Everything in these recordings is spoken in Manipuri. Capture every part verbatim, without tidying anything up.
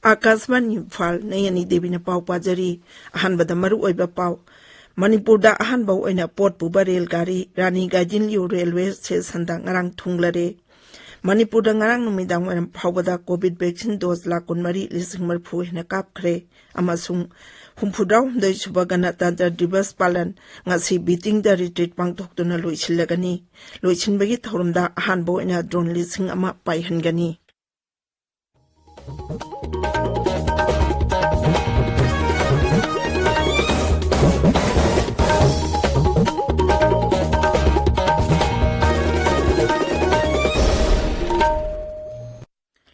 ꯑꯥꯀꯥꯁꯕꯥꯅꯤ ꯏꯝꯐꯥꯜ, ꯅꯌꯅꯤ ꯗꯦꯕꯤꯅ ꯄꯥꯎ ꯄꯥꯖꯔꯤ꯫ ꯑꯍꯥꯟꯕꯗ ꯃꯔꯨꯑꯣꯏꯕ ꯄꯥꯎ꯫ ꯃꯅꯤꯄꯨꯔꯗ ꯑꯍꯥꯟꯕ ꯑꯣꯏꯅ ꯄꯣꯠ ꯄꯨꯕ ꯔꯦꯜ ꯒꯥꯔꯤ ꯔꯥꯅꯤ ꯒꯥꯏꯗꯤꯟꯂꯤꯌꯨ ꯔꯦꯜꯋꯦ ꯁ꯭ꯇꯦꯁꯟꯗ ꯉꯔꯥꯡ ꯊꯨꯡꯂꯔꯦ꯫ ꯃꯅꯤꯄꯨꯔꯗ ꯉꯔꯥꯡ ꯅꯨꯃꯤꯗꯥꯡ ꯋꯥꯏꯔꯝ ꯐꯥꯎꯕꯗ ꯀꯣꯚꯤꯗ ꯚꯦꯛꯁꯤꯟ ꯗꯣꯁ ꯂꯥꯈ ꯀꯨꯟꯃꯔꯤ ꯂꯤꯁꯤꯡ ꯃꯔꯤꯐꯨ ꯍꯦꯟꯅ ꯀꯥꯞꯈ꯭ꯔꯦ ꯑꯃꯁꯨꯡ ꯍꯨꯝꯐꯨꯇꯔꯥꯍꯨꯝꯗꯣꯏ ꯁꯨꯕ ꯒꯅꯇꯟꯇ꯭ꯔ ꯗꯤꯕꯁ ꯄꯥꯂꯟ ꯉꯁꯤ ꯕꯤꯇꯤꯡ ꯗ ꯔꯤꯇ꯭ꯔꯤꯠ ꯄꯥꯡꯊꯣꯛꯇꯨꯅ ꯂꯣꯏꯁꯤꯜꯂꯒꯅꯤ꯫ ꯂꯣꯏꯁꯤꯟꯕꯒꯤ ꯊꯧꯔꯝꯗ ꯑꯍꯥꯟꯕ ꯑꯣꯏꯅ ꯗ꯭ꯔꯣꯟ ꯂꯤꯁꯤꯡ ꯑꯃ ꯄꯥꯏꯍꯟꯒꯅꯤ꯫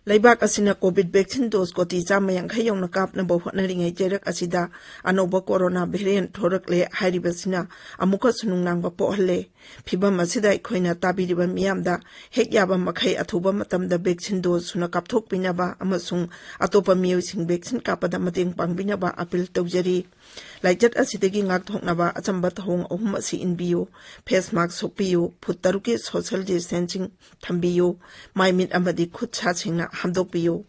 ꯂꯩꯕꯥꯛ ꯑꯁꯤꯅ ꯀꯣꯚꯤꯗ ꯚꯦꯛꯁꯤꯟ ꯗꯣꯁ ꯀꯣꯇꯤ ꯆꯥꯝꯃ ꯌꯥꯡꯈꯩ ꯌꯧꯅ ꯀꯥꯞꯅꯕ ꯍꯣꯠꯅꯔꯤꯉꯩ ꯆꯩꯔꯛ ꯑꯁꯤꯗ ꯑꯅꯧꯕ ꯀꯣꯔꯣꯅꯥ ꯚꯦꯔꯤꯌꯦꯟꯠ ꯊꯣꯔꯛꯂꯦ ꯍꯥꯏꯔꯤꯕꯁꯤꯅ ꯑꯃꯨꯛꯀꯁꯨ ꯅꯨꯡꯅꯥꯡꯕ ꯄꯣꯛꯍꯜꯂꯦ꯫ ꯐꯤꯚꯝ ꯑꯁꯤꯗ ꯑꯩꯈꯣꯏꯅ ꯇꯥꯕꯤꯔꯤꯕ ꯃꯤꯌꯥꯝꯗ ꯍꯦꯛ ꯌꯥꯕ ꯃꯈꯩ ꯑꯊꯨꯕ ꯃꯇꯝꯗ ꯚꯦꯛꯁꯤꯟ ꯗꯣꯁ ꯁꯨꯅ ꯀꯥꯞꯊꯣꯛꯄꯤꯅꯕ ꯑꯃꯁꯨꯡ ꯑꯇꯣꯞꯄ ꯃꯤꯑꯣꯏꯁꯤꯡ ꯚꯦꯛꯁꯤꯟ ꯀꯥꯞꯄꯗ ꯃꯇꯦꯡ ꯄꯥꯡꯕꯤꯅꯕ ꯑꯄꯤꯜ ꯇꯧꯖꯔꯤ꯫ ꯂꯥꯏꯆꯠ ꯑꯁꯤꯗꯒꯤ ꯉꯥꯛꯊꯣꯛꯅꯕ ꯑꯆꯝꯕ ꯊꯧꯑꯣꯡ ꯑꯍꯨꯝ ꯑꯁꯤ ꯏꯟꯕꯤꯌꯨ: ꯐꯦꯁ ꯃꯥꯁꯛ ꯁꯨꯞꯄꯤꯌꯨ, ꯐꯨꯠ ꯇꯔꯨꯛꯀꯤ ꯁꯣꯁꯤꯌꯦꯜ ꯗꯤꯁꯇꯦꯟꯁꯤꯡ ꯊꯝꯕꯤꯌꯨ, ꯃꯥꯏ ꯃꯤꯠ ꯑꯃꯗꯤ ꯈꯨꯠ ꯁꯥ ꯁꯦꯡꯅ ꯍꯥꯝꯗꯣꯛꯄꯤꯌꯨ꯫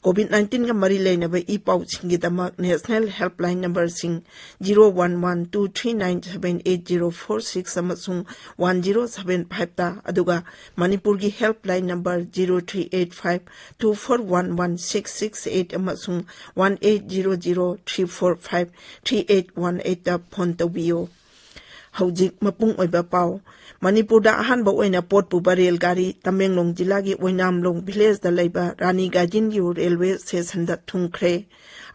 ꯀꯣꯚꯤꯗ ꯅꯥꯏꯟꯇꯤꯟꯒ ꯃꯔꯤ ꯂꯩꯅꯕ ꯏ ꯄꯥꯎꯁꯤꯡꯒꯤꯗꯃꯛ ꯅꯦꯁꯅꯦꯜ ꯍꯦꯜꯞꯂꯥꯏꯟ ꯅꯝꯕꯔꯁꯤꯡ zero one one two three nine seven eight zero four six ꯑꯃꯁꯨꯡ ꯋꯥꯟ ꯖꯤꯔꯣ ꯁꯚꯦꯟ ꯐꯥꯏꯚꯇ, ꯑꯗꯨꯒ ꯃꯅꯤꯄꯨꯔꯒꯤ helpline number zero three eight five two four one one six six eight ꯑꯃꯁꯨꯡ one eight zero zero three four five three eight one ꯑꯩꯠꯇ ꯐꯣꯟ ꯇꯧꯕꯤꯌꯨ꯫ ꯍꯧꯖꯤꯛ ꯃꯄꯨꯡ ꯑꯣꯏꯕ ꯄꯥꯎ꯫ ꯃꯅꯤꯄꯨꯔꯗ ꯑꯍꯥꯟꯕ ꯑꯣꯏꯅ ꯄꯣꯠ ꯄꯨꯕ ꯔꯦꯜ ꯒꯥꯔꯤ ꯇꯃꯦꯡꯂꯣꯡ ꯖꯤꯂꯥꯒꯤ ꯑꯣꯏꯅꯥꯝꯂꯣꯡ ꯚꯤꯂꯦꯖꯗ ꯂꯩꯕ ꯔꯥꯅꯤ ꯒꯥꯏꯗꯤꯟꯂꯤꯌꯨ ꯔꯦꯜꯋꯦ ꯁ꯭ꯇꯦꯁꯟꯗ ꯊꯨꯡꯈ꯭ꯔꯦ꯫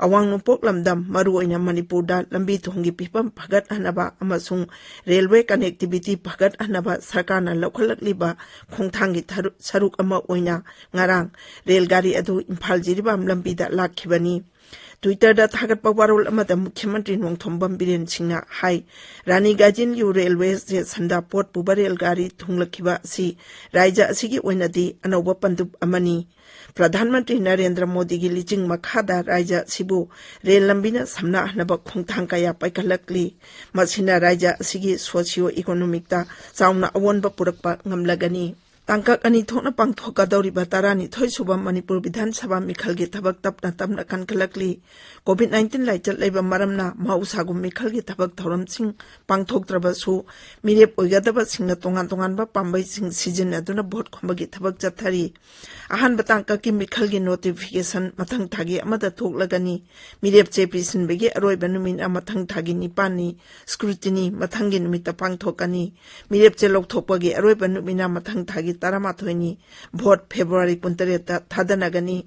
ꯑꯋꯥꯡ ꯅꯣꯡꯄꯣꯛ ꯂꯝꯗꯝ, ꯃꯔꯨꯑꯣꯏꯅ ꯃꯅꯤꯄꯨꯔꯗ ꯂꯝꯕꯤ ꯊꯣꯡꯒꯤ ꯐꯤꯕꯝ ꯐꯒꯠꯍꯟꯅꯕ ꯑꯃꯁꯨꯡ ꯔꯦꯜꯋꯦ ꯀꯅꯦꯛꯇꯤꯚꯤꯇꯤ ꯐꯒꯠꯍꯟꯅꯕ ꯁꯔꯀꯥꯔꯅ ꯂꯧꯈꯠꯂꯛꯂꯤꯕ ꯈꯣꯡꯊꯥꯡꯒꯤ ꯊꯔꯨ-, ꯁꯔꯨꯛ ꯑꯃ ꯑꯣꯏꯅ ꯉꯔꯥꯡ ꯔꯦꯜ ꯒꯥꯔꯤ ꯑꯗꯨ ꯏꯝꯐꯥꯜ ꯖꯤꯔꯤꯕꯥꯝ ꯂꯝꯕꯤꯗ ꯂꯥꯛꯈꯤꯕꯅꯤ꯫ Twitter-ꯗ ꯊꯥꯒꯠꯄ ꯋꯥꯔꯣꯜ ꯑꯃꯗ ꯃꯨꯈ꯭ꯌ ꯃꯟꯇ꯭ꯔꯤ ꯅꯣꯡꯊꯣꯝꯕꯝ ꯕꯤꯔꯦꯟ ꯁꯤꯡꯅ ꯍꯥꯏ, ꯔꯥꯅꯤ ꯒꯥꯏꯗꯤꯟꯂꯤꯌꯨ ꯔꯦꯜꯋꯦ ꯁ꯭ꯇꯦꯁꯟꯗ ꯄꯣꯠ ꯄꯨꯕ ꯔꯦꯜ ꯒꯥꯔꯤ ꯊꯨꯡꯂꯛꯈꯤꯕ ꯑꯁꯤ ꯔꯥꯏꯖ꯭ꯌ ꯑꯁꯤꯒꯤ ꯑꯣꯏꯅꯗꯤ ꯑꯅꯧꯕ ꯄꯟꯗꯨꯞ ꯑꯃꯅꯤ꯫ ꯄ꯭ꯔꯙꯥꯟ ꯃꯟꯇ꯭ꯔꯤ ꯅꯔꯦꯟꯗ꯭ꯔ ꯃꯣꯗꯤꯒꯤ ꯂꯤꯆꯤꯡ ꯃꯈꯥꯗ ꯔꯥꯏꯖ꯭ꯌ ꯑꯁꯤꯕꯨ ꯔꯦꯜ ꯂꯝꯕꯤꯅ ꯁꯝꯅꯍꯟꯅꯕ ꯈꯣꯡꯊꯥꯡ ꯀꯌꯥ ꯄꯥꯏꯈꯠꯂꯛꯂꯤ꯫ ꯃꯁꯤꯅ ꯔꯥꯏꯖ꯭ꯌ ꯑꯁꯤꯒꯤ ꯁꯣꯁꯤꯌꯣ ꯏꯀꯣꯅꯣꯃꯤꯛꯇ ꯆꯥꯎꯅ ꯑꯑꯣꯟꯕ ꯄꯨꯔꯛꯄ ꯉꯝꯂꯒꯅꯤ꯫ ꯇꯥꯡꯀꯛ ꯑꯅꯤ ꯊꯣꯛꯅ ꯄꯥꯡꯊꯣꯛꯀꯗꯧꯔꯤꯕ ꯇꯔꯥꯅꯤꯊꯣꯏ ꯁꯨꯕ ꯃꯅꯤꯄꯨꯔ ꯕꯤꯙꯥꯟ ꯁꯚꯥ ꯃꯤꯈꯜꯒꯤ ꯊꯕꯛ ꯇꯞꯅ ꯇꯞꯅ ꯀꯟꯈꯠꯂꯛꯂꯤ꯫ ꯀꯣꯚꯤꯗ ꯅꯥꯏꯟꯇꯤꯟ ꯂꯥꯏꯆꯠ ꯂꯩꯕ ꯃꯔꯝꯅ ꯃꯍꯧꯁꯥꯒꯨꯝ ꯃꯤꯈꯜꯒꯤ ꯊꯕꯛ ꯊꯧꯔꯝꯁꯤꯡ ꯄꯥꯡꯊꯣꯛꯇ꯭ꯔꯕꯁꯨ, ꯃꯤꯔꯦꯞ ꯑꯣꯏꯒꯗꯕꯁꯤꯡꯅ ꯇꯣꯉꯥꯟ ꯇꯣꯉꯥꯟꯕ ꯄꯥꯝꯕꯩꯁꯤꯡ ꯁꯤꯖꯤꯟꯅꯗꯨꯅ ꯚꯣꯠ ꯈꯣꯝꯕꯒꯤ ꯊꯕꯛ ꯆꯠꯊꯔꯤ꯫ ꯑꯍꯥꯟꯕ ꯇꯥꯡꯀꯛꯀꯤ ꯃꯤꯈꯜꯒꯤ ꯅꯣꯇꯤꯐꯤꯀꯦꯁꯟ ꯃꯊꯪ ꯊꯥꯒꯤ ꯑꯃꯗ ꯊꯣꯛꯂꯒꯅꯤ꯫ ꯃꯤꯔꯦꯞ ꯆꯦ ꯄꯤꯁꯤꯟꯕꯒꯤ ꯑꯔꯣꯏꯕ ꯅꯨꯃꯤꯠꯅ ꯃꯊꯪ ꯊꯥꯒꯤ ꯅꯤꯄꯥꯟꯅꯤ꯫ ꯁ꯭ꯀ꯭ꯔꯨꯇꯤꯅꯤ ꯃꯊꯪꯒꯤ ꯅꯨꯃꯤꯠꯇ ꯄꯥꯡꯊꯣꯛꯀꯅꯤ꯫ ꯃꯤꯔꯦꯞ ꯆꯦ ꯂꯧꯊꯣꯛꯄꯒꯤ ꯑꯔꯣꯏꯕ ꯅꯨꯃꯤꯠꯅ ꯃꯊꯪ ꯊꯥꯒꯤ ꯇꯔꯥꯃꯥꯊꯣꯏꯅꯤ꯫ ꯚꯣꯠ ꯐꯦꯕ꯭ꯔꯨꯋꯥꯔꯤ ꯀꯨꯟꯇꯔꯦꯠꯇ ꯊꯥꯗꯅꯒꯅꯤ꯫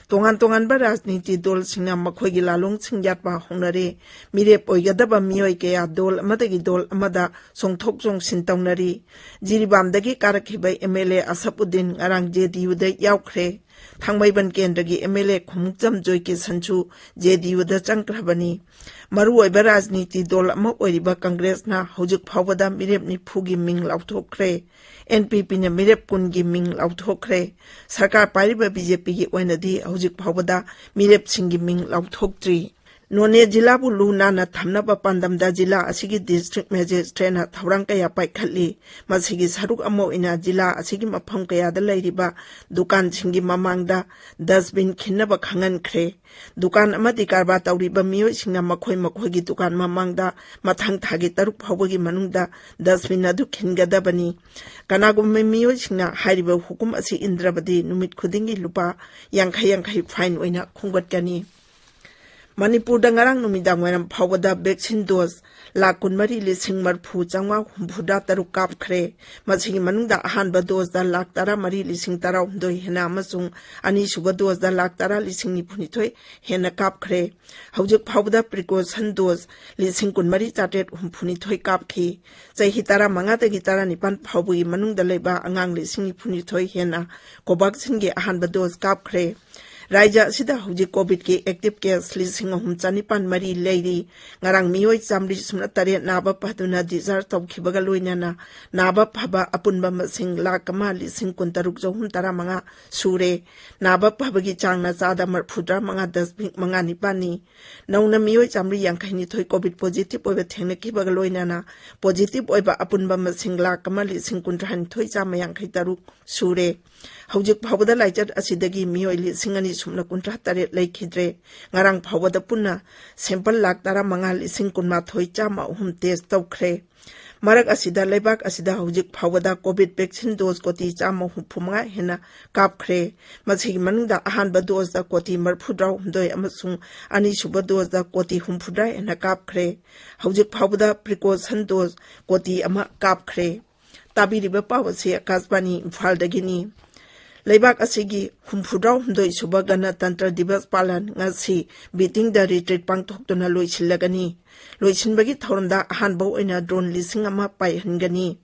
ꯇꯣꯉꯥꯟ ꯇꯣꯉꯥꯟꯕ ꯔꯥꯖꯅꯤꯇꯤ ꯗꯣꯜꯁꯤꯡꯅ ꯃꯈꯣꯏꯒꯤ ꯂꯥꯂꯣꯡꯁꯤꯡ ꯌꯥꯠꯄ ꯍꯧꯅꯔꯦ꯫ ꯃꯤꯔꯦꯞ ꯑꯣꯏꯒꯗꯕ ꯃꯤꯑꯣꯏ ꯀꯌꯥ ꯗꯣꯜ ꯑꯃꯗꯒꯤ ꯗꯣꯜ ꯑꯃꯗ ꯆꯣꯡꯊꯣꯛ ꯆꯣꯡꯁꯤꯟ ꯇꯧꯅꯔꯤ꯫ ꯖꯤꯔꯤꯕꯥꯝꯗꯒꯤ ꯀꯥꯔꯛꯈꯤꯕ ꯑꯦꯝ ꯑꯦꯜ ꯑꯦ ꯑꯁꯐꯎꯗꯗꯤꯟ ꯉꯔꯥꯡ ꯖꯦ ꯗꯤ ꯌꯨꯗ ꯌꯥꯎꯈ꯭ꯔꯦ꯫ ꯊꯥꯡꯃꯩꯕꯟ ꯀꯦꯟꯗ꯭ꯔꯒꯤ ꯑꯦꯝ ꯑꯦꯜ ꯑꯦ ꯈꯣꯡꯎꯞꯖꯝ ꯖꯣꯏꯀꯤꯁꯟꯁꯨ ꯖꯦ ꯗꯤ ꯌꯨꯗ ꯆꯪꯈ꯭ꯔꯕꯅꯤ꯫ ꯃꯔꯨꯑꯣꯏꯕ ꯔꯥꯖꯅꯤꯇꯤ ꯗꯣꯜ ꯑꯃ ꯑꯣꯏꯔꯤꯕ ꯀꯪꯒ꯭ꯔꯦꯁꯅ ꯍꯧꯖꯤꯛ ꯐꯥꯎꯕꯗ ꯃꯤꯔꯦꯞ ꯅꯤꯐꯨꯒꯤ ꯃꯤꯡ ꯂꯥꯎꯊꯣꯛꯈ꯭ꯔꯦ꯫ ꯑꯦꯟ ꯄꯤ ꯄꯤꯅ ꯃꯤꯔꯦꯞ ꯀꯨꯟꯒꯤ ꯃꯤꯡ ꯂꯥꯎꯊꯣꯛꯈ꯭ꯔꯦ꯫ ꯁꯔꯀꯥꯔ ꯄꯥꯏꯔꯤꯕ ꯕꯤ ꯖꯦ ꯄꯤꯒꯤ ꯑꯣꯏꯅꯗꯤ ꯍꯧꯖꯤꯛ ꯐꯥꯎꯕꯗ ꯃꯤꯔꯦꯞꯁꯤꯡꯒꯤ ꯃꯤꯡ ꯂꯥꯎꯊꯣꯛꯇ꯭ꯔꯤ꯫ ꯅꯣꯅꯦ ꯖꯤꯂꯥꯕꯨ ꯂꯨ ꯅꯥꯟꯅ ꯊꯝꯅꯕ ꯄꯥꯟꯗꯝꯗ ꯖꯤꯂꯥ ꯑꯁꯤꯒꯤ ꯗꯤꯁꯇ꯭ꯔꯤꯛ ꯃꯦꯖꯤꯁꯇ꯭ꯔꯦꯠꯅ ꯊꯧꯔꯥꯡ ꯀꯌꯥ ꯄꯥꯏꯈꯠꯂꯤ꯫ ꯃꯁꯤꯒꯤ ꯁꯔꯨꯛ ꯑꯃ ꯑꯣꯏꯅ ꯖꯤꯂꯥ ꯑꯁꯤꯒꯤ ꯃꯐꯝ ꯀꯌꯥꯗ ꯂꯩꯔꯤꯕ ꯗꯨꯀꯥꯟꯁꯤꯡꯒꯤ ꯃꯃꯥꯡꯗ ꯗꯁꯕꯤꯟ ꯈꯤꯟꯅꯕ ꯈꯪꯍꯟꯈ꯭ꯔꯦ꯫ ꯗꯨꯀꯥꯟ ꯑꯃꯗꯤ ꯀꯔꯕꯥꯔ ꯇꯧꯔꯤꯕ ꯃꯤꯑꯣꯏꯁꯤꯡꯅ ꯃꯈꯣꯏ ꯃꯈꯣꯏꯒꯤ ꯗꯨꯀꯥꯟ ꯃꯃꯥꯡꯗ ꯃꯊꯪ ꯊꯥꯒꯤ ꯇꯔꯨꯛ ꯐꯥꯎꯕꯒꯤ ꯃꯅꯨꯡꯗ ꯗꯁꯕꯤꯟ ꯑꯗꯨ ꯈꯤꯟꯒꯗꯕꯅꯤ꯫ ꯀꯅꯥꯒꯨꯝꯕ ꯃꯤꯑꯣꯏꯁꯤꯡꯅ ꯍꯥꯏꯔꯤꯕ ꯍꯨꯀꯨꯝ ꯑꯁꯤ ꯏꯟꯗ꯭ꯔꯕꯗꯤ ꯅꯨꯃꯤꯠ ꯈꯨꯗꯤꯡꯒꯤ ꯂꯨꯄꯥ ꯌꯥꯡꯈꯩ ꯌꯥꯡꯈꯩ ꯐꯥꯏꯟ ꯑꯣꯏꯅ ꯈꯣꯝꯒꯠꯀꯅꯤ꯫ ꯃꯅꯤꯄꯨꯔꯗ ꯉꯔꯥꯡ ꯅꯨꯃꯤꯗꯥꯡ ꯋꯥꯏꯔꯝ ꯐꯥꯎꯕꯗ ꯚꯦꯛꯁꯤꯟ ꯗꯣꯁ ꯂꯥꯈ ꯀꯨꯟꯃꯔꯤ ꯂꯤꯁꯤꯡ ꯃꯔꯤꯐꯨ ꯆꯥꯝꯃꯉꯥ ꯍꯨꯝꯐꯨꯇꯔꯥ ꯇꯔꯨꯛ ꯀꯥꯞꯈ꯭ꯔꯦ꯫ ꯃꯁꯤꯒꯤ ꯃꯅꯨꯡꯗ ꯑꯍꯥꯟꯕ ꯗꯣꯁꯇ ꯂꯥꯈ ꯇꯔꯥꯃꯔꯤ ꯂꯤꯁꯤꯡ ꯇꯔꯥꯍꯨꯝꯗꯣꯏ ꯍꯦꯟꯅ ꯑꯃꯁꯨꯡ ꯑꯅꯤꯁꯨꯕ ꯗꯣꯁꯇ ꯂꯥꯈ ꯇꯔꯥ ꯂꯤꯁꯤꯡ ꯅꯤꯐꯨꯅꯤꯊꯣꯏ ꯍꯦꯟꯅ ꯀꯥꯞꯈ꯭ꯔꯦ꯫ ꯍꯧꯖꯤꯛ ꯐꯥꯎꯕꯗ ꯄ꯭ꯔꯤꯀꯣꯁꯟ ꯗꯣꯁ ꯂꯤꯁꯤꯡ ꯀꯨꯟꯃꯔꯤ ꯆꯥꯇ꯭ꯔꯦꯠ ꯍꯨꯝꯐꯨꯅꯤꯊꯣꯏ ꯀꯥꯞꯈꯤ꯫ ꯆꯍꯤ ꯇꯔꯥꯃꯉꯥꯗꯒꯤ ꯇꯔꯥꯅꯤꯄꯥꯟ ꯐꯥꯎꯕꯒꯤ ꯃꯅꯨꯡꯗ ꯂꯩꯕ ꯑꯉꯥꯡ ꯂꯤꯁꯤꯡ ꯅꯤꯐꯨꯅꯤꯊꯣꯏ ꯍꯦꯟꯅ ꯀꯣꯚꯥꯛꯁꯤꯟꯒꯤ ꯑꯍꯥꯟꯕ ꯗꯣꯁ ꯀꯥꯞꯈ꯭ꯔꯦ꯫ ꯔꯥꯖ꯭ꯌ ꯑꯁꯤꯗ ꯍꯧꯖꯤꯛ ꯀꯣꯚꯤꯗꯀꯤ ꯑꯦꯛꯇꯤꯚ ꯀꯦꯁ ꯂꯤꯁꯤꯡ ꯑꯍꯨꯝ ꯆꯅꯤꯄꯥꯟ ꯃꯔꯤ ꯂꯩꯔꯤ꯫ ꯉꯔꯥꯡ ꯃꯤꯑꯣꯏ ꯆꯥꯃꯔꯤ ꯁꯨꯞꯅ ꯇꯔꯦꯠ ꯅꯥꯕ ꯐꯗꯨꯅ ꯗꯤꯁꯆꯥꯔꯖ ꯇꯧꯈꯤꯕꯒ ꯂꯣꯏꯅꯅ ꯅꯥꯕ ꯐꯕ ꯑꯄꯨꯟꯕ ꯃꯁꯤꯡ ꯂꯥꯈ ꯑꯃ ꯂꯤꯁꯤꯡ ꯀꯨꯟꯇꯔꯨꯛ ꯆꯍꯨꯝ ꯇꯔꯥꯃꯉꯥ ꯁꯨꯔꯦ꯫ ꯅꯥꯕ ꯐꯕꯒꯤ ꯆꯥꯡꯅ ꯆꯥꯗ ꯃꯔꯤꯐꯨꯇꯔꯥ ꯃꯉꯥ ꯗꯁꯃꯤꯛ ꯃꯉꯥ ꯅꯤꯄꯥꯟꯅꯤ꯫ ꯅꯧꯅ ꯃꯤꯑꯣꯏ ꯆꯥꯃꯔꯤ ꯌꯥꯡꯈꯩꯅꯤꯊꯣꯏ ꯀꯣꯚꯤꯗ ꯄꯣꯖꯤꯇꯤꯚ ꯑꯣꯏꯕ ꯊꯦꯡꯅꯈꯤꯕꯒ ꯂꯣꯏꯅꯅ ꯄꯣꯖꯤꯇꯤꯚ ꯑꯣꯏꯕ ꯑꯄꯨꯟꯕ ꯃꯁꯤꯡ ꯂꯥꯈ ꯑꯃ ꯂꯤꯁꯤꯡ ꯀꯨꯟꯊ꯭ꯔꯥꯅꯤꯊꯣꯏ ꯆꯥꯝꯃ ꯌꯥꯡꯈꯩ ꯇꯔꯨꯛ ꯁꯨꯔꯦ꯫ ꯍꯧꯖꯤꯛ ꯐꯥꯎꯕꯗ ꯂꯥꯏꯆꯠ ꯑꯁꯤꯗꯒꯤ ꯃꯤꯑꯣꯏ ꯂꯤꯁꯤꯡ ꯑꯅꯤ ꯁꯨꯞꯅ ꯀꯨꯟꯊ꯭ꯔꯥ ꯇꯔꯦꯠ ꯂꯩꯈꯤꯗ꯭ꯔꯦ꯫ ꯉꯔꯥꯡ ꯐꯥꯎꯕꯗ ꯄꯨꯟꯅ ꯁꯦꯝꯄꯜ ꯂꯥꯈ ꯇꯔꯥꯃꯉꯥ ꯂꯤꯁꯤꯡ ꯀꯨꯟꯃꯥꯊꯣꯏ ꯆꯥꯝꯃ ꯑꯍꯨꯝ ꯇꯦꯁ ꯇꯧꯈ꯭ꯔꯦ꯫ ꯃꯔꯛ ꯑꯁꯤꯗ ꯂꯩꯕꯥꯛ ꯑꯁꯤꯗ ꯍꯧꯖꯤꯛ ꯐꯥꯎꯕꯗ ꯀꯣꯚꯤꯗ ꯚꯦꯛꯁꯤꯟ ꯗꯣꯁ ꯀꯣꯇꯤ ꯆꯥꯝꯃ ꯍꯨꯝꯐꯨ ꯃꯉꯥ ꯍꯦꯟꯅ ꯀꯥꯞꯈ꯭ꯔꯦ꯫ ꯃꯁꯤꯒꯤ ꯃꯅꯨꯡꯗ ꯑꯍꯥꯟꯕ ꯗꯣꯁꯇ ꯀꯣꯇꯤ ꯃꯔꯤꯐꯨꯇꯔꯥ ꯍꯨꯝꯗꯣꯏ ꯑꯃꯁꯨꯡ ꯑꯅꯤꯁꯨꯕ ꯗꯣꯁꯇ ꯀꯣꯇꯤ ꯍꯨꯝꯐꯨꯇꯔꯥ ꯍꯦꯟꯅ ꯀꯥꯞꯈ꯭ꯔꯦ꯫ ꯍꯧꯖꯤꯛ ꯐꯥꯎꯕꯗ ꯄ꯭ꯔꯤꯀꯣꯁꯟ ꯗꯣꯁ ꯀꯣꯇꯤ ꯑꯃ ꯀꯥꯞꯈ꯭ꯔꯦ꯫ ꯇꯥꯕꯤꯔꯤꯕ ꯄꯥꯎ ꯑꯁꯤ ꯑꯀꯥꯁꯕꯥꯅꯤ ꯏꯝꯐꯥꯜꯗꯒꯤꯅꯤ꯫ ꯂꯩꯕꯥꯛ ꯑꯁꯤꯒꯤ ꯍꯨꯝꯐꯨꯇꯔꯥ ꯍꯨꯝꯗꯣꯏ ꯁꯨꯕ ꯒꯅꯇꯟꯇ꯭ꯔ ꯗꯤꯕꯁ ꯄꯥꯂꯟ ꯉꯁꯤ ꯕꯤꯇꯤꯡ ꯗ ꯔꯤꯇ꯭ꯔꯤꯠ ꯄꯥꯡꯊꯣꯛꯇꯨꯅ ꯂꯣꯏꯁꯤꯜꯂꯒꯅꯤ꯫ ꯂꯣꯏꯁꯤꯟꯕꯒꯤ ꯊꯧꯔꯝꯗ ꯑꯍꯥꯟꯕ ꯑꯣꯏꯅ ꯗ꯭ꯔꯣꯟ ꯂꯤꯁꯤꯡ ꯑꯃ ꯄꯥꯏꯍꯟꯒꯅꯤ꯫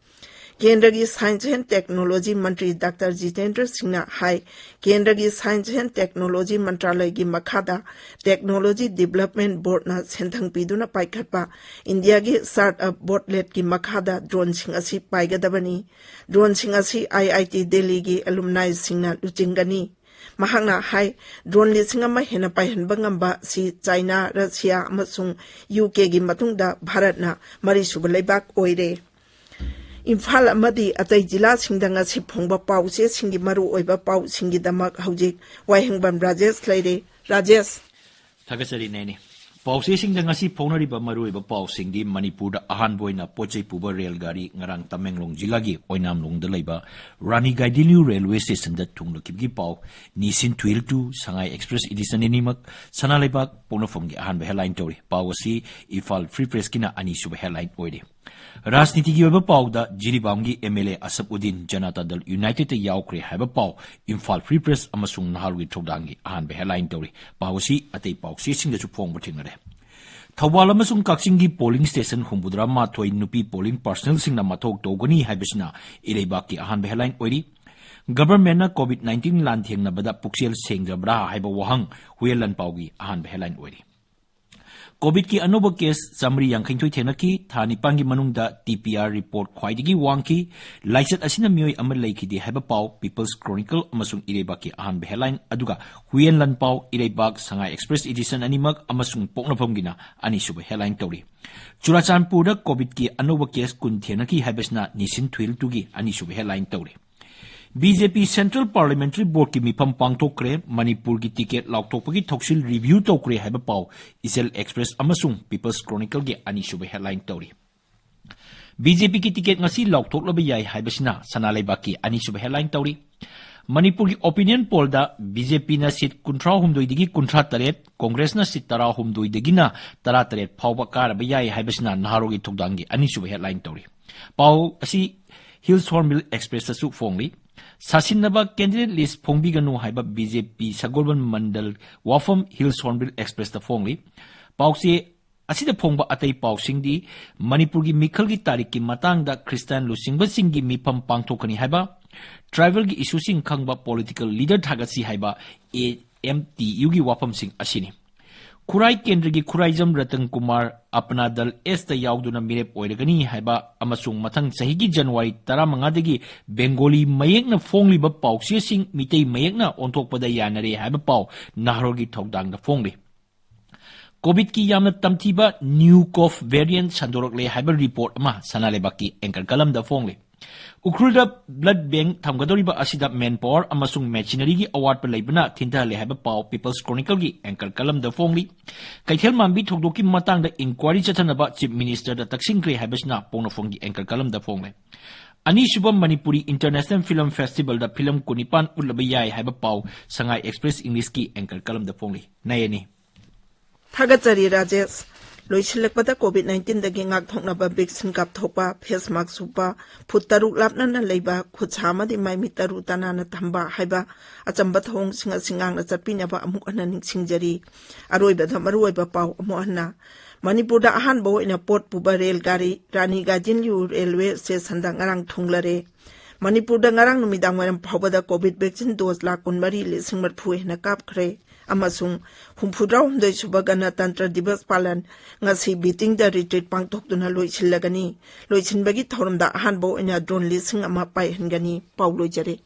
ꯀꯦꯟꯗ꯭ꯔꯒꯤ science and technology Mantri doctor Jitendra ꯁꯤꯡꯅ ꯍꯥꯏ, ꯀꯦꯟꯗ꯭ꯔꯒꯤ ꯁꯥꯏꯟꯁ ꯑꯦꯟ ꯇꯦꯛꯅꯣꯂꯣꯖꯤ ꯃꯟꯇ꯭ꯔꯥꯂꯌꯒꯤ ꯃꯈꯥꯗ ꯇꯦꯛꯅꯣꯂꯣꯖꯤ ꯗꯤꯚꯂꯞꯃꯦꯟ ꯕꯣꯔꯗꯅ ꯁꯦꯟꯊꯪ ꯄꯤꯗꯨꯅ ꯄꯥꯏꯈꯠꯄ ꯏꯟꯗꯤꯌꯥꯒꯤ ꯁ꯭ꯇꯥꯔꯠ ꯑꯞ ꯕꯣꯠꯂꯦꯠꯀꯤ ꯃꯈꯥꯗ ꯗ꯭ꯔꯣꯟꯁꯤꯡ ꯑꯁꯤ ꯄꯥꯏꯒꯗꯕꯅꯤ꯫ ꯗ꯭ꯔꯣꯟꯁꯤꯡ ꯑꯁꯤ ꯑꯥꯏ ꯑꯥꯏ ꯇꯤ ꯗꯦꯜꯂꯤꯒꯤ ꯑꯦꯂꯨꯝꯅꯥꯏꯁꯤꯡꯅ ꯂꯨꯆꯤꯡꯒꯅꯤ꯫ ꯃꯍꯥꯛꯅ ꯍꯥꯏ, ꯗ꯭ꯔꯣꯟ ꯂꯤꯁꯤꯡ ꯑꯃ ꯍꯦꯟꯅ ꯄꯥꯏꯍꯟꯕ ꯉꯝꯕ ꯑꯁꯤ ꯆꯥꯏꯅꯥ, ꯔꯁꯤꯌꯥ ꯑꯃꯁꯨꯡ ꯌꯨ ꯀꯦꯒꯤ ꯃꯇꯨꯡꯗ ꯚꯥꯔꯠꯅ ꯃꯔꯤꯁꯨꯕ ꯂꯩꯕꯥꯛ ꯑꯣꯏꯔꯦ꯫ ꯏꯝꯐꯥꯜ ꯑꯃꯗꯤ ꯑꯇꯩ ꯖꯤꯂꯥꯁꯤꯡꯗ ꯉꯁꯤ ꯐꯣꯡꯕ ꯄꯥꯎꯆꯦꯁꯤꯡꯒꯤ ꯃꯔꯨꯑꯣꯏꯕ ꯄꯥꯎꯁꯤꯡꯒꯤꯗꯃꯛ ꯍꯧꯖꯤꯛ ꯋꯥꯍꯦꯡꯕꯝ ꯔꯥꯖꯦꯁ ꯂꯩꯔꯦ꯫ ꯔꯥꯖꯦꯁ꯫ ꯊꯥꯒꯠꯆꯔꯤ ꯅꯦꯅꯦ꯫ ꯄꯥꯎꯆꯦꯁꯤꯡꯗ ꯉꯁꯤ ꯐꯣꯡꯅꯔꯤꯕ ꯃꯔꯨꯑꯣꯏꯕ ꯄꯥꯎꯁꯤꯡꯗꯤ ꯃꯅꯤꯄꯨꯔꯗ ꯑꯍꯥꯟꯕ ꯑꯣꯏꯅ ꯄꯣꯠ ꯆꯩ ꯄꯨꯕ ꯔꯦꯜ ꯒꯥꯔꯤ ꯉꯔꯥꯡ ꯇꯃꯦꯡꯂꯣꯡ ꯖꯤꯂꯥꯒꯤ ꯑꯣꯏꯅꯥꯝꯂꯣꯡꯗ ꯂꯩꯕ ꯔꯥꯅꯤ ꯒꯥꯏꯗꯤꯟꯂꯤꯌꯨ ꯔꯦꯜꯋꯦ ꯁ꯭ꯇꯦꯁꯟꯗ ꯊꯨꯡꯂꯈꯤꯕꯒꯤ ꯄꯥꯎ, ꯅꯤꯁꯤꯟ ꯊꯨꯏꯜ ꯇꯨ ꯁꯉꯥꯏ ꯑꯦꯛꯁꯄ꯭ꯔꯦꯁ ꯏꯗꯤꯁꯟ ꯑꯅꯤꯃꯛ ꯁꯅꯥ ꯂꯩꯕꯥꯛ ꯄꯣꯛꯅꯐꯝꯒꯤ ꯑꯍꯥꯟꯕ ꯍꯦꯗꯂꯥꯏꯟ ꯇꯧꯔꯤ꯫ ꯄꯥꯎ ꯑꯁꯤ ꯏꯝꯐꯥꯜ ꯐ꯭ꯔꯤ ꯄ꯭ꯔꯦꯁꯀꯤꯅ ꯑꯅꯤꯁꯨꯕ ꯍꯦꯗꯂꯥꯏꯟ ꯑꯣꯏꯔꯤ꯫ ꯔꯥꯖꯅꯤꯇꯤꯒꯤ ꯑꯣꯏꯕ ꯄꯥꯎꯗ ꯖꯤꯔꯤꯕꯥꯝꯒꯤ ꯑꯦꯝ ꯑꯦꯜ ꯑꯦ ꯑꯁꯞꯎꯗꯤꯟ ꯖꯅꯇꯥ ꯗꯜ ꯌꯨꯅꯥꯏꯇꯦꯗꯇ ꯌꯥꯎꯈ꯭ꯔꯦ ꯍꯥꯏꯕ ꯄꯥꯎ ꯏꯝꯐꯥꯜ ꯐ꯭ꯔꯤ ꯄ꯭ꯔꯦꯁ ꯑꯃꯁꯨꯡ ꯅꯍꯥꯔꯣꯜꯒꯤ ꯊꯧꯗꯥꯡꯒꯤ ꯑꯍꯥꯟꯕ ꯍꯦꯗꯂꯥꯏꯟ ꯇꯧꯔꯤ꯫ ꯄꯥꯎ ꯑꯁꯤ ꯑꯇꯩ ꯄꯥꯎꯆꯦꯁꯤꯡꯗꯁꯨ ꯐꯣꯡꯕ ꯊꯦꯡꯅꯔꯦ꯫ ꯊꯧꯕꯥꯜ ꯑꯃꯁꯨꯡ ꯀꯛꯆꯤꯡꯒꯤ ꯄꯣꯂꯤꯡ ꯁ꯭ꯇꯦꯁꯟ ꯍꯨꯝꯐꯨꯇꯔꯥ ꯃꯥꯊꯣꯏ ꯅꯨꯄꯤ ꯄꯣꯂꯤꯡ ꯄꯥꯔꯁꯅꯦꯜꯁꯤꯡꯅ ꯃꯊꯧ ꯇꯧꯒꯅꯤ ꯍꯥꯏꯕꯁꯤꯅ ꯏꯔꯩꯕꯥꯛꯀꯤ ꯑꯍꯥꯟꯕ ꯍꯦꯗꯂꯥꯏꯟ ꯑꯣꯏꯔꯤ꯫ ꯒꯚꯔꯟꯃꯦꯟꯠꯅ ꯀꯣꯚꯤꯗ ꯅꯥꯏꯟꯇꯤꯟ ꯂꯥꯟꯊꯦꯡꯅꯕꯗ ꯄꯨꯛꯆꯦꯜ ꯁꯦꯡꯗ꯭ꯔꯕ꯭ꯔꯥ ꯍꯥꯏꯕ ꯋꯥꯍꯪ ꯍꯨꯌꯦꯟ ꯂꯥꯟꯄꯥꯎꯒꯤ ꯑꯍꯥꯟꯕ ꯍꯦꯗꯂꯥꯏꯟ ꯑꯣꯏꯔꯤ꯫ ꯀꯣꯚꯤꯗꯀꯤ ꯑꯅꯧꯕ ꯀꯦꯁ ꯆꯥꯃꯔꯤ ꯌꯥꯡꯈꯩꯅꯤꯊꯣꯏ ꯊꯦꯡꯅꯈꯤ꯫ ꯊꯥ ꯅꯤꯄꯥꯟꯒꯤ ꯃꯅꯨꯡꯗ ꯇꯤ ꯄꯤ ꯑꯥꯔ ꯔꯤꯄꯣꯔꯠ ꯈ꯭ꯋꯥꯏꯗꯒꯤ ꯋꯥꯡꯈꯤ꯫ ꯂꯥꯏꯆꯠ ꯑꯁꯤꯅ ꯃꯤꯑꯣꯏ ꯑꯃ ꯂꯩꯈꯤꯗꯦ ꯍꯥꯏꯕ ꯄꯥꯎ People's Chronicle ꯑꯃꯁꯨꯡ ꯏꯔꯩꯕꯥꯛꯀꯤ ꯑꯍꯥꯟꯕ ꯍꯦꯗꯂꯥꯏꯟ, ꯑꯗꯨꯒ ꯍꯨꯌꯦꯟ ꯂꯥꯟꯄꯥꯎ, ꯏꯔꯩꯕꯥꯛ, ꯁꯉꯥꯏ ꯑꯦꯛꯁꯄ꯭ꯔꯦꯁ ꯏꯗꯤꯁꯟ ꯑꯅꯤꯃꯛ ꯑꯃꯁꯨꯡ ꯄꯣꯛꯅꯐꯝꯒꯤꯅ ꯑꯅꯤꯁꯨꯕ ꯍꯦꯗꯂꯥꯏꯟ ꯇꯧꯔꯤ꯫ ꯆꯨꯔꯥꯆꯥꯟꯄꯨꯔꯗ ꯀꯣꯚꯤꯗꯀꯤ ꯑꯅꯧꯕ ꯀꯦꯁ ꯀꯨꯟ ꯊꯦꯡꯅꯈꯤ ꯍꯥꯏꯕꯁꯤꯅ ꯅꯦꯁꯟ ꯊ꯭ꯋꯤꯜ ꯇꯨꯒꯤ ꯑꯅꯤꯁꯨꯕ ꯍꯦꯗꯂꯥꯏꯟ ꯇꯧꯔꯤ꯫ ꯕꯤ ꯖꯦ ꯄꯤ Central Parliamentary Boardꯀꯤ ꯃꯤꯐꯝ ꯄꯥꯡꯊꯣꯛꯈ꯭ꯔꯦ꯫ ꯃꯅꯤꯄꯨꯔꯒꯤ ꯇꯤꯀꯦꯠ ꯂꯥꯎꯊꯣꯛꯄꯒꯤ ꯊꯧꯁꯤꯜ ꯔꯤꯚ꯭ꯌꯨ ꯇꯧꯈ꯭ꯔꯦ ꯍꯥꯏꯕ ꯄꯥꯎ ꯏꯆꯦꯜ ꯑꯦꯛꯁꯄ꯭ꯔꯦꯁ ꯑꯃꯁꯨꯡ People's Chronicleꯒꯤ ꯑꯅꯤꯁꯨꯕ ꯍꯦꯗꯂꯥꯏꯟ ꯇꯧꯔꯤ꯫ ꯕꯤ ꯖꯦ ꯄꯤꯒꯤ ꯇꯤꯀꯦꯠ ꯉꯁꯤ ꯂꯥꯎꯊꯣꯛꯂꯕ ꯌꯥꯏ ꯍꯥꯏꯕꯁꯤꯅ ꯁꯅꯥ ꯂꯩꯕꯥꯛꯀꯤ ꯑꯅꯤꯁꯨꯕ ꯍꯦꯗꯂꯥꯏꯟ ꯇꯧꯔꯤ꯫ ꯃꯅꯤꯄꯨꯔꯒꯤ ꯑꯣꯄꯤꯅꯤꯌꯟ ꯄꯣꯜꯗ ꯕꯤ ꯖꯦ ꯄꯤꯅ ꯁꯤꯠ ꯀꯨꯟꯊ꯭ꯔꯥ ꯍꯨꯝꯗꯣꯏꯗꯒꯤ ꯀꯨꯟꯊ꯭ꯔꯥ ꯇꯔꯦꯠ, ꯀꯣꯡꯒ꯭ꯔꯦꯁꯅ ꯁꯤꯠ ꯇꯔꯥꯍꯨꯝꯗꯣꯏꯗꯒꯤꯅ ꯇꯔꯥꯇꯔꯦꯠ ꯐꯥꯎꯕ ꯀꯥꯔꯕ ꯌꯥꯏ ꯍꯥꯏꯕꯁꯤꯅ ꯅꯍꯥꯔꯣꯜꯒꯤ ꯊꯧꯗꯥꯡꯒꯤ ꯑꯅꯤꯁꯨꯕ ꯍꯦꯗꯂꯥꯏꯟ ꯇꯧꯔꯤ꯫ ꯄꯥꯎ ꯑꯁꯤ ꯍꯤꯜꯁ ꯍꯣꯔꯟꯕꯤꯜ ꯑꯦꯛꯁꯄ꯭ꯔꯦꯁꯇꯁꯨ ꯐꯣꯡꯂꯤ꯫ ꯁꯥꯁꯤꯟꯅꯕ ꯀꯦꯟꯗꯤꯗꯦꯠ ꯂꯤꯁ ꯐꯣꯡꯕꯤꯒꯅꯨ ꯍꯥꯏꯕ ꯕꯤ ꯖꯦ ꯄꯤ ꯁꯒꯣꯜꯕꯟ ꯃꯟꯗꯜ ꯋꯥꯐꯝ ꯍꯤꯜꯁ ꯍꯣꯔꯟꯕꯤꯜ ꯑꯦꯛꯁꯄ꯭ꯔꯦꯁꯇ ꯐꯣꯡꯂꯤ꯫ ꯄꯥꯎꯆꯦ ꯑꯁꯤꯗ ꯐꯣꯡꯕ ꯑꯇꯩ ꯄꯥꯎꯁꯤꯡꯗꯤ ꯃꯅꯤꯄꯨꯔꯒꯤ ꯃꯤꯈꯜꯒꯤ ꯇꯥꯔꯤꯛꯀꯤ ꯃꯇꯥꯡꯗ ꯈ꯭ꯔꯤꯁꯇꯥꯟ ꯂꯨꯆꯤꯡꯕꯁꯤꯡꯒꯤ ꯃꯤꯐꯝ ꯄꯥꯡꯊꯣꯛꯀꯅꯤ ꯍꯥꯏꯕ, ꯇ꯭ꯔꯥꯏꯕꯦꯜꯒꯤ ꯏꯁꯨꯁꯤꯡ ꯈꯪꯕ ꯄꯣꯂꯤꯇꯤꯀꯦꯜ ꯂꯤꯗꯔ ꯊꯥꯒꯠꯁꯤ ꯍꯥꯏꯕ ꯑꯦ ꯑꯦꯝ ꯇꯤ ꯌꯨꯒꯤ ꯋꯥꯐꯝꯁꯤꯡ ꯑꯁꯤꯅꯤ꯫ ꯈꯨꯔꯥꯏ ꯀꯦꯟꯗ꯭ꯔꯒꯤ ꯈꯨꯔꯥꯏꯖꯝ ꯔꯇꯟ ꯀꯨꯃꯥꯔ ꯑꯄꯅꯥ ꯗꯜ ꯑꯦꯁꯇ ꯌꯥꯎꯗꯨꯅ ꯃꯤꯔꯦꯞ ꯑꯣꯏꯔꯒꯅꯤ ꯍꯥꯏꯕ ꯑꯃꯁꯨꯡ ꯃꯊꯪ ꯆꯍꯤꯒꯤ ꯖꯅꯋꯥꯔꯤ ꯇꯔꯥꯃꯉꯥꯗꯒꯤ ꯕꯦꯡꯒꯣꯂꯤ ꯃꯌꯦꯛꯅ ꯐꯣꯡꯂꯤꯕ ꯄꯥꯎꯆꯦꯁꯤꯡ ꯃꯤꯇꯩ ꯃꯌꯦꯛꯅ ꯑꯣꯟꯊꯣꯛꯄꯗ ꯌꯥꯅꯔꯦ ꯍꯥꯏꯕ ꯄꯥꯎ ꯅꯍꯥꯔꯣꯜꯒꯤ ꯊꯧꯗꯥꯡꯗ ꯐꯣꯡꯂꯤ꯫ ꯀꯣꯚꯤꯗꯀꯤ ꯌꯥꯝꯅ ꯇꯝꯊꯤꯕ ꯅ꯭ꯌꯨ ꯀꯣꯚ ꯚꯦꯔꯤꯌꯟꯠ ꯁꯟꯗꯣꯔꯛꯂꯦ ꯍꯥꯏꯕ ꯔꯤꯄꯣꯔꯠ ꯑꯃ ꯁꯅꯥ ꯂꯩꯕꯥꯛꯀꯤ ꯑꯦꯡꯀꯔ ꯀꯂꯝꯗ ꯐꯣꯡꯂꯤ꯫ ꯎꯈ꯭ꯔꯨꯜꯗ ꯕ꯭ꯂꯗ ꯕꯦꯡꯛ ꯊꯝꯒꯗꯧꯔꯤꯕ ꯑꯁꯤꯗ ꯃꯦꯟ ꯄꯥꯋꯔ ꯑꯃꯁꯨꯡ ꯃꯦꯆꯤꯅꯔꯤꯒꯤ ꯑꯋꯥꯠꯄ ꯂꯩꯕꯅ ꯊꯤꯟꯊꯍꯜꯂꯦ ꯍꯥꯏꯕ ꯄꯥꯎ People's Chronicleꯒꯤ ꯑꯦꯡꯀꯔ ꯀꯂꯝꯗ ꯐꯣꯡꯂꯤ꯫ ꯀꯩꯊꯦꯜ ꯃꯥꯟꯕꯤ ꯊꯧꯗꯣꯛꯀꯤ ꯃꯇꯥꯡꯗ ꯏꯟꯀ꯭ꯋꯥꯏꯔꯤ ꯆꯠꯊꯅꯕ ꯆꯤꯐ ꯃꯤꯅꯤꯁꯇꯔꯗ ꯇꯛꯁꯤꯟꯈ꯭ꯔꯦ ꯍꯥꯏꯕꯁꯤꯅ ꯄꯣꯛꯅꯐꯝꯒꯤ ꯑꯦꯡꯀꯔ ꯀꯂꯝꯗ ꯐꯣꯡꯂꯦ꯫ ꯑꯅꯤꯁꯨꯕ ꯃꯅꯤꯄꯨꯔꯤ ꯏꯟꯇꯔꯅꯦꯁꯅꯦꯜ ꯐꯤꯂꯝ ꯐꯦꯁꯇꯤꯚꯦꯜꯗ ꯐꯤꯂꯝ ꯀꯨꯟꯅꯤꯄꯥꯟ ꯎꯠꯂꯕ ꯌꯥꯏ ꯍꯥꯏꯕ ꯄꯥꯎ ꯁꯉꯥꯏ ꯑꯦꯛꯁꯄ꯭ꯔꯦꯁ ꯏꯪꯂꯤꯁꯀꯤ ꯑꯦꯡꯀꯔ ꯀꯂꯝꯗ ꯐꯣꯡꯂꯤ꯫ ꯅꯌꯦꯅꯤ꯫ ꯊꯥꯒꯠꯆꯔꯤ ꯔꯥꯖꯦꯁ꯫ ꯂꯣꯏꯁꯤꯜꯂꯛꯄꯗ ꯀꯣꯚꯤꯗ ꯅꯥꯏꯟꯇꯤꯟꯗꯒꯤ ꯉꯥꯛꯊꯣꯛꯅꯕ ꯚꯦꯛꯁꯤꯟ ꯀꯥꯞꯊꯣꯛꯄ, ꯐꯦꯁ ꯃꯥꯛꯁ ꯎꯞꯄ, ꯐꯨꯠ ꯇꯔꯨꯛ ꯂꯥꯞꯅꯅ ꯂꯩꯕ, ꯈꯨꯠ ꯁꯥ ꯑꯃꯗꯤ ꯃꯥꯏ ꯃꯤꯠ ꯇꯔꯨ ꯇꯅꯥꯟꯅ ꯊꯝꯕ ꯍꯥꯏꯕ ꯑꯆꯝꯕ ꯊꯧꯑꯣꯡꯁꯤꯡ ꯑꯁꯤ ꯉꯥꯛꯅ ꯆꯠꯄꯤꯅꯕ ꯑꯃꯨꯛ ꯍꯟꯅ ꯅꯤꯡꯁꯤꯡꯖꯔꯤ꯫ ꯑꯔꯣꯏꯕꯗ ꯃꯔꯨꯑꯣꯏꯕ ꯄꯥꯎ ꯑꯃꯨꯛ ꯍꯟꯅ꯫ ꯃꯅꯤꯄꯨꯔꯗ ꯑꯍꯥꯟꯕ ꯑꯣꯏꯅ ꯄꯣꯠ ꯄꯨꯕ ꯔꯦꯜ ꯒꯥꯔꯤ ꯔꯥꯅꯤ ꯒꯥꯏꯗꯤꯟꯂꯤꯌꯨ ꯔꯦꯜꯋꯦ ꯁ꯭ꯇꯦꯁꯟꯗ ꯉꯔꯥꯡ ꯊꯨꯡꯂꯔꯦ꯫ ꯃꯅꯤꯄꯨꯔꯗ ꯉꯔꯥꯡ ꯅꯨꯃꯤꯗꯥꯡ ꯋꯥꯏꯔꯝ ꯐꯥꯎꯕꯗ ꯀꯣꯚꯤꯗ ꯚꯦꯛꯁꯤꯟ ꯗꯣꯖ ꯂꯥꯈ ꯀꯨꯟꯃꯔꯤ ꯂꯤꯁꯤꯡ ꯃꯔꯤꯐꯨ ꯍꯦꯟꯅ ꯀꯥꯞꯈ꯭ꯔꯦ ꯑꯃꯁꯨꯡ ꯍꯨꯝꯐꯨꯇꯔꯥꯍꯨꯝꯗꯣꯏ ꯁꯨꯕ ꯒꯅꯇꯟꯇ꯭ꯔ ꯗꯤꯕꯁ ꯄꯥꯂꯟ ꯉꯁꯤ ꯕꯤꯇꯤꯡꯗ ꯔꯤꯇ꯭ꯔꯤꯠ ꯄꯥꯡꯊꯣꯛꯇꯨꯅ ꯂꯣꯏꯁꯤꯜꯂꯒꯅꯤ꯫ ꯂꯣꯏꯁꯤꯟꯕꯒꯤ ꯊꯧꯔꯝꯗ ꯑꯍꯥꯟꯕ ꯑꯣꯏꯅ ꯗ꯭ꯔꯣꯟ ꯂꯤꯁꯤꯡ ꯑꯃ ꯄꯥꯏꯍꯟꯒꯅꯤ꯫ ꯄꯥꯎ ꯂꯣꯏꯖꯔꯦ꯫